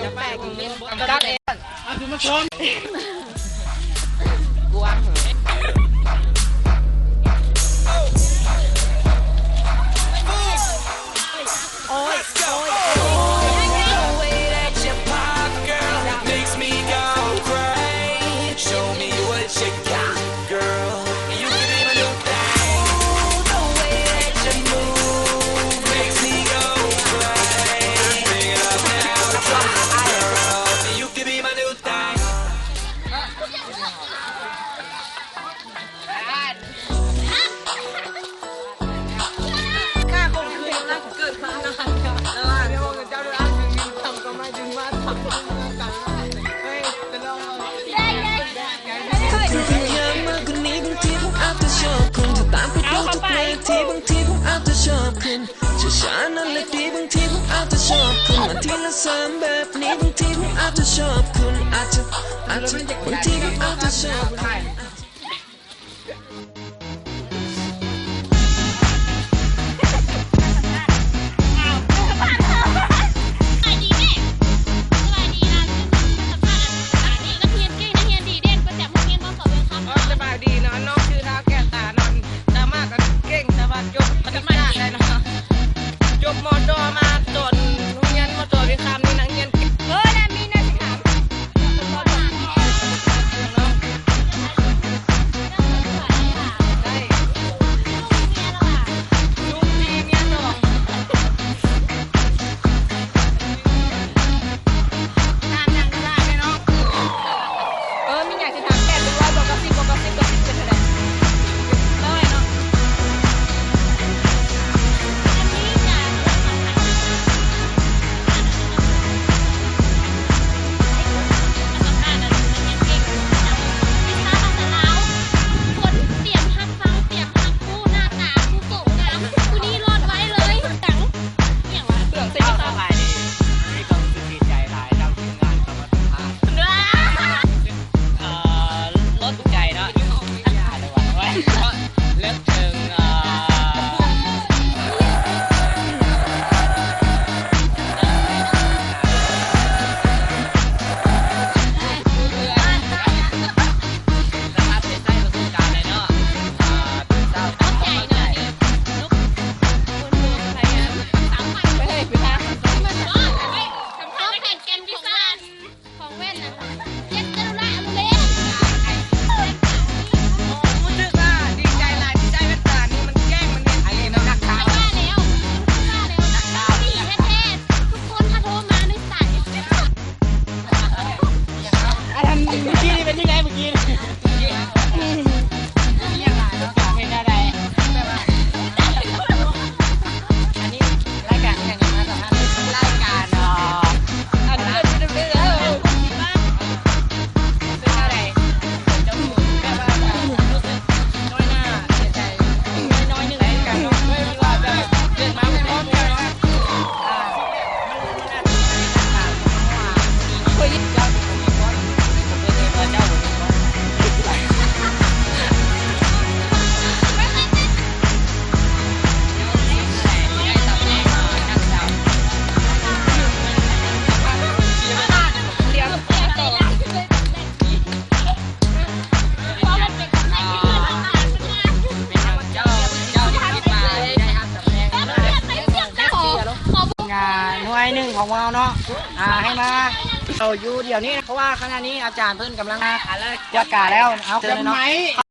ຈະແປກອີກເດ້ ກັບເອງ ເອົາຄືມາຊ້ອມ ກວາງ ໂອ້ຍ ໂອ້ຍ The way that you pop, girl, makes me go crazy. Show me what you got, girl. You can be my new thing. Ooh, the way that you move makes me go crazy. Big up now, drop, girl. You can be my new thing. ສະບາຍດີເນາະ ນ້ອງຊື່ທ້າວແກ້ວຕາເນາະ ສາມາດອັນເກັ່ງ ສາມາດຈົບປະຕິກາໄດ້ເນາະ ຈົບ ມ.ຈ ມາສອນໂຮງຮຽນ ມ.ຈ ວຽງຄຳນີ້ ນັກຮຽນເກັ່ງ ເອີ ແລ້ວມີແນວຊິຖາມ ເອີ ມີຫຍັງຊິຖາມ ແປດ ເປັນຮ້ອຍ ບວກກັບສິບ ບວກກັບສິບ ເປັນເທົ່າໃດ? ຮ້ອຍເນາະ. ເອີ ລົດໃຫຍ່ເນາະ ເລິກເຖິງ ເອີ ສະພາບຈິດໃຈປະສົບການເລີຍເນາະ ເອີ ເປັນຊາວ ເອີ ຂອງແວ່ນນະ ເຈັດເຈົ້າລະເລີ. ຮູ້ສຶກວ່າດີໃຈຫຼາຍ ດີໃຈແວ່ນຕານີ້ມັນແຈ້ງ ມັນເຫັນດີເນາະ ນັກຂ່າວ ວ່າແລ້ວ ວ່າແລ້ວ ດີແທ້ໆ ທຸກຄົນຖ້າໂທມາໃນສາຍ ອັນນັ້ນເມື່ອກີ້ນີ້ເປັນຈັ່ງໃດເມື່ອກີ້ນີ້? ເປັນແນວໃດ? ອັນນີ້ລາຍການອີ່ຫຍັງ? ມາສຳພາດລາຍການ ເອີ ອັນເລື່ອງທີ່ເປັນເລື່ອງ ເປັນແນວໃດ? ເຈົ້າຮູ້ແບບວ່າ ຮູ້ສຶກນ້ອຍໜ້າ ເສຍໃຈ ນ້ອຍໜຶ່ງຄືກັນເນາະ ທີ່ວ່າແບບເກີດມາບໍ່ພ້ອມກັນເນາະ ອ່າ ໜ່ວຍໜຶ່ງຂອງເຮົາເນາະ ອ່າ ໃຫ້ມາ ເອົາຢູ່ດຽວນີ້ ເພາະວ່າຂະນະນີ້ອາຈານເພິ່ນກຳລັງກວດກາແລ້ວ ເອົາ ເຊີນເລີຍເນາະ.